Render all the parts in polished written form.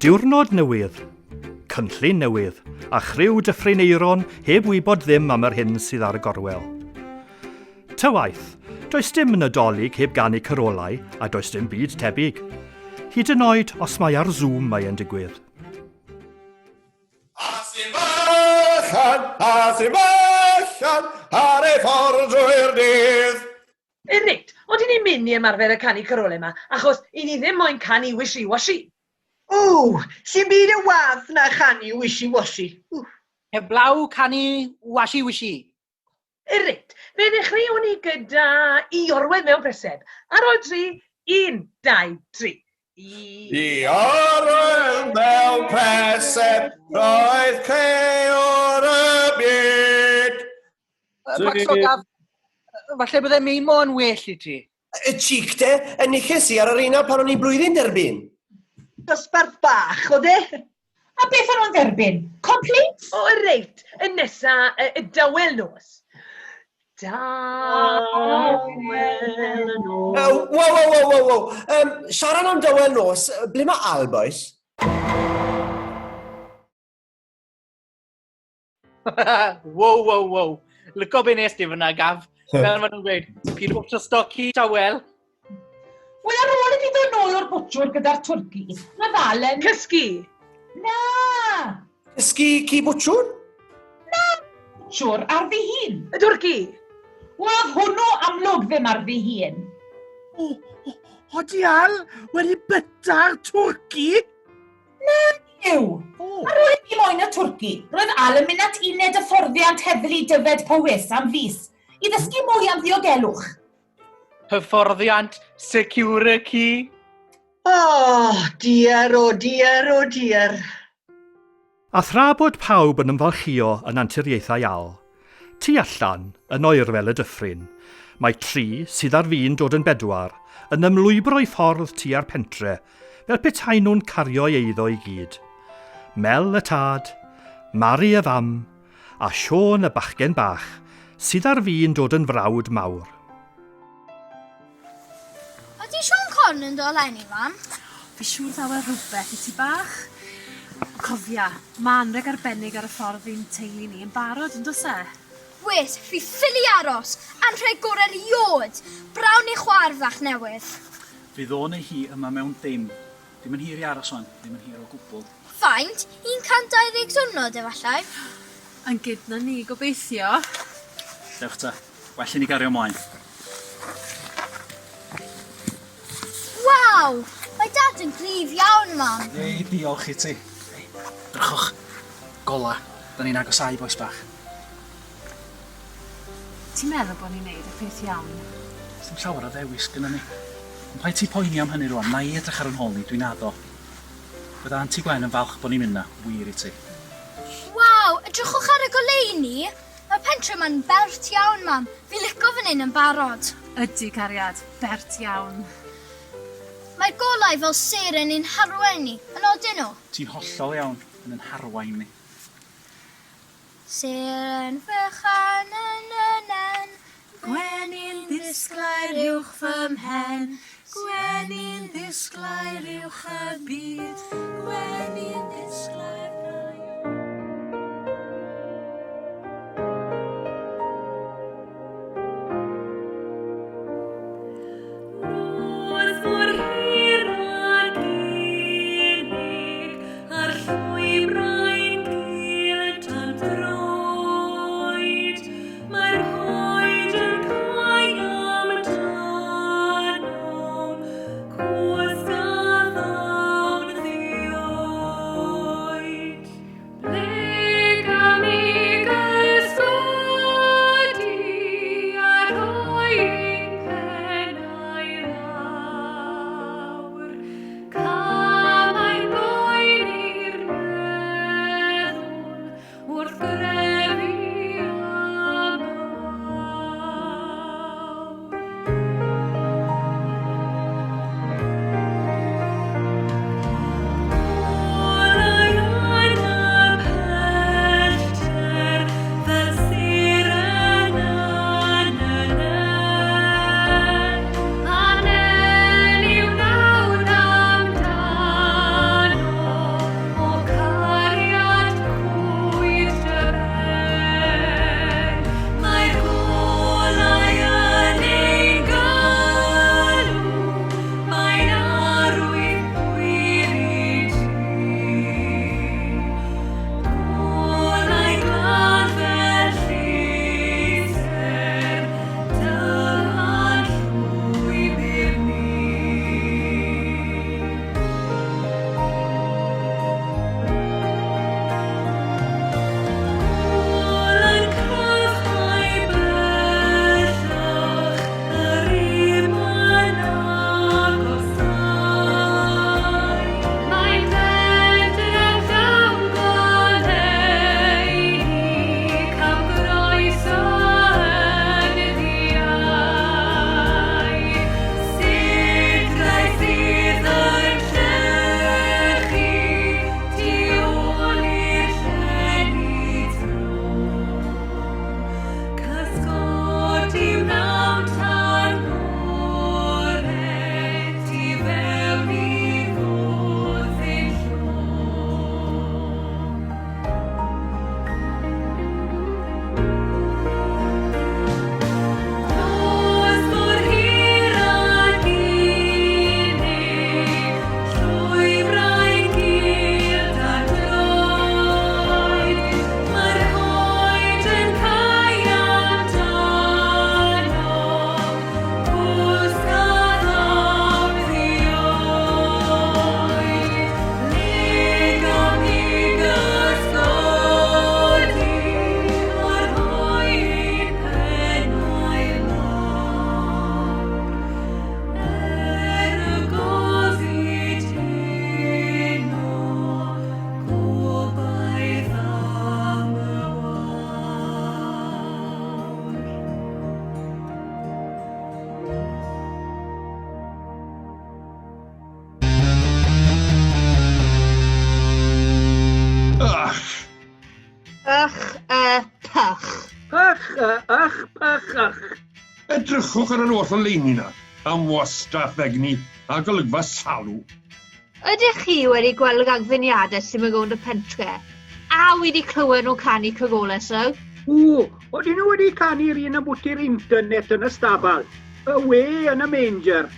Diwrnod newydd, cynllun newydd, a chriw Dyffryn Aeron heb wybod ddim am yr hyn sydd ar y gorwel. Ta waeth, does dim Nadolig heb ganu carolau a does dim byd tebyg. Hyd yn oed os mae ar Zoom mae e'n digwydd. A sy'n fychan, a sy'n fychan, ar ei ffordd drwy'r dydd. Reit, ond i ni'n mynd i ymarfer y canu carolau yma, achos i ni ddim moyn canu wishy-washy. Ww, sy'n byd yn wath na chanu wishy-washy. Heblaw canu washy-wishy. Reit, fe ddechreuwn ni gyda I orwedd mewn preseb. Ar ôl tri, un, dau, tri. I orwedd mewn preseb, roedd creor y byd. Paxo gaf, falle bydde Meimo yn well i ti. Y cheek de, enilles i ar yr un pan o'n i'n blwyddyn derbyn. Dosbarth bach, o de? A beth o'n nhw'n dderbyn? Complaints? O, reit, y nesa, y dawel nos. Dawel nos. Wow, wow, wow, wow, wow. Siarad am dawel nos, ble mae Al, boys? Wow, wow, wow. Lyco be nes di fyna, Gaf. Fel maen nhw'n gweud, pid wrth stoci tawel. Wel, ar ôl i fi ddod nôl o'r bwtshwr gyda'r twrci, mae ddal yn... Cysgu! Na! Cysgu ci bwtshwr? Na, bwtshwr ar ddi hun. Y twrci! Wel, oedd hwnnw amlwg ddim ar ddi hun. O, o, o dial, wedi byta'r twrci? Na, yw. Oh. Ar ôl i mi moyn y twrci, roedd Al yn mynd at uned hyfforddiant heddlu Dyfed Powys am fis i ddysgu mwy am ddiogelwch. Hyfforddiant security. Oh, dear, oh dear, oh dear. A thra bod pawb yn ymfalchïo yn anturiaethau Al, tu allan, yn oerfel y dyffryn, mae tri, sydd ar fin dod yn bedwar, yn ymlwybro'i ffordd tua'r pentre, fel petai nhw'n cario'i eiddo i gyd. Mel y tad, Mari y fam, a Siôn y bachgen bach, sydd ar fin dod yn frawd mawr. Ydy Siôn Corn yn dod eleni, mam? Fi siŵr ddaw e rhywbeth i ti bach. Cofia, ma' anreg arbennig ar y ffordd i'n teulu ni yn barod, yn does e? Wes, fi ffili aros! Anrheg gore 'riôd! Braw neu chwaer fach newydd. Fydd o neu hi yma mewn dim. Ddim yn hir i aros wan, ddim yn hir o gwbl. Faint? 120 diwrnod efallai? Yn gyd na ni, gobeithio. Dewch ta. Well i ni gario mlaen. Waw! Mae Dad yn gryf iawn, Mam. Ei, diolch i ti. Ei, drychwch. Gola. Da ni'n agosáu, bois bach. Ti'n meddwl bod ni'n neud y peth iawn? Sdim llawer o ddewis gynnon ni. Ond paid ti poeni am hynny rwan, na i edrych ar 'yn hôl ni, dwi'n addo. Bydda Anti Gwen yn falch bod ni'n mynd 'na, wir i ti. Waw, edrychwch ar y goleuni! Mae'r pentre 'ma'n bert iawn, Mam. Fi'n lico fan 'yn yn barod. Ydy, cariad, bert iawn. Mae'r golau fel seren i'n harwain ni, yn odyn nhw? Ti'n hollol iawn, yn 'yn harwain ni. Seren fychan yn y nen. Gwenu'n ddisglair uwch fy mhen, Gwenu'n ddisglair uwch y byd, Gwenu'n ddisglair Roedd mor hir ag unig a'r llwybrau'n gul dan droed. Mae'r coed yn cau amdanom, cwsg a ddawn ddioed. ych. Pych, ych, pych, ych. Edrychwch ar yr holl oleuni 'na, am wastraff egni a golygfa salw. Ydych chi wedi gweld y gangfyniadau sy'n mynd rownd y pentre? A wedi clywed nhw'n canu carolau, syr? O, odyn nhw wedi canu'r un ambwti'r internet yn y stabal? Y we yn y manger?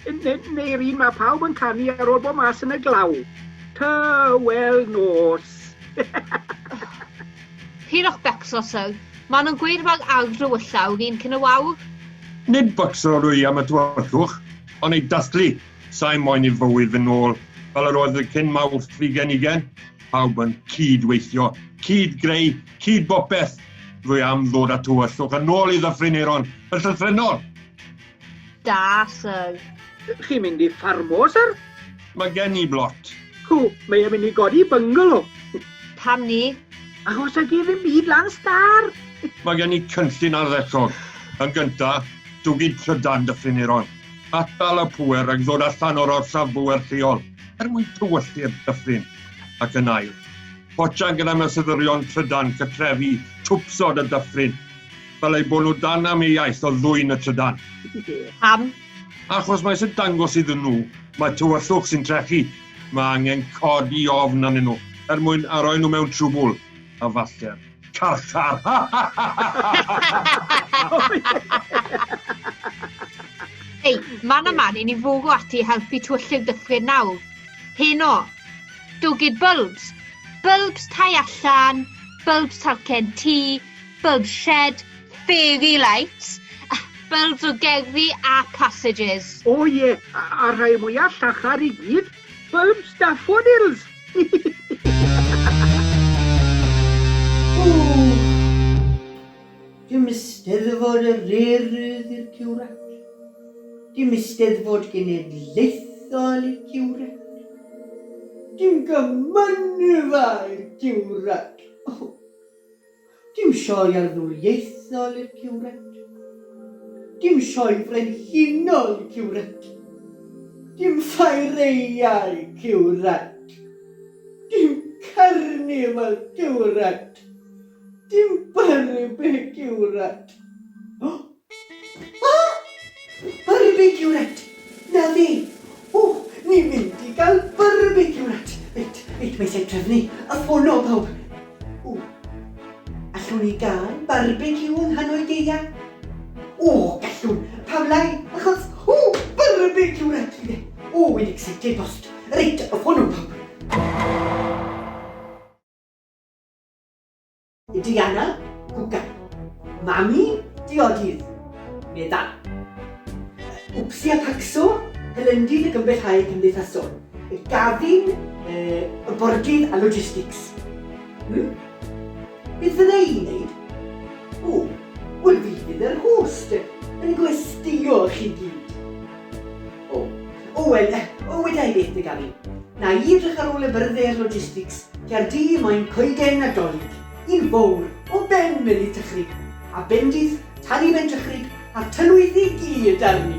Neu'r un mae pawb yn canu ar ôl bod mas yn y glaw? Tywel nos. Pidwch becso, syr. Maen nhw'n gweud mai'r ardd dywylla yw'r un cyn y wawr. Nid becso rwy i am y tywyllwch, ond ei dathlu. Sa i moyn i fywyd fynd nôl fel yr oedd cyn Mawrth 2020, pawb yn cyd-weithio, cyd-greu, cyd-bopeth. Rwy am ddod â tywyllwch yn ôl i Ddyffryn Aeron, yn llythrennol! Da, syr. Chi'n mynd i ffarmo, syr? Mae gen i blot. Hw, mae e'n mynd i godi byngalo. Pam ni? Achos ag i ddim byd lan star. Mae gen i cynllun ardderchog. Yn gynta, dwgyd trydan Dyffryn Aeron. Atal y pŵer rhag ddod allan o'r orsaf bŵer lleol er mwyn tywyllu'r dyffryn. Ac yn ail, potsian gyda mesuryddion trydan cytrefi twpsod y dyffryn, fel eu bod nhw dan amheuaeth o ddwyn y trydan. Pam? Achos mae eisiau dangos iddyn nhw mae tywyllwch sy'n trechu. Mae angen codi ofn arnyn nhw er mwyn aroi nhw mewn trwbwl, a falle'r carchar. Ei, man a man i ni fwrw ati i helpu twyllu'r dyffryn nawr. Heno. Dwgyd bulbs. Bulbs tai allan, bulbs talcen tŷ, bulbs shed, fairy lights, bulbs o gerddi a passages. O ie, a rhai mwyaf llachar i gyd, bulbs daffodils! Dim Eisteddfod yr Urdd i'r ciwrat. Dim Eisteddfod Genedlaethol i'r ciwrat. Dim Gymanfa i'r ciwrat. Dim sioe arddwriaethol i'r ciwrat. Dim sioe frenhinol ciwrat. Dim ffaereiau ciwrat. Dim carnifal ciwrat. Dim barbeciwrat. Ah! Barbeciwrat! Na fe! O, ni'n mynd i gael barbeciwrat! Reit, reit, mae eisiau trefnu a ffono pawb. O, allwn ni gael barbeciw yng nghanol gaea? O, gallwn, pam lai, achos, o, barbeciwrat fydd e! O, wy'n excited bost. Reit, y ffono pawb. Diana, Gwca. Mami, Diodydd. Meddal. Wpsi a Pacso, Hylendid ac Ymbellhau Cymdeithasol. Gavin, y Bordydd a Logistics. Hmm? Beth fydda i'n neud? O, wel fi fydd yr host, yn gwestio chi gyd. O, o wel, o weda i beth dy Gavin. Na i edrych ar ôl y byrddau a'r logistics, ger di moyn coeden Nadolig, un fowr, o ben Mynydd Tychrig, a bendith tan i ben Tychrig a'r tylwyth i gyd arni.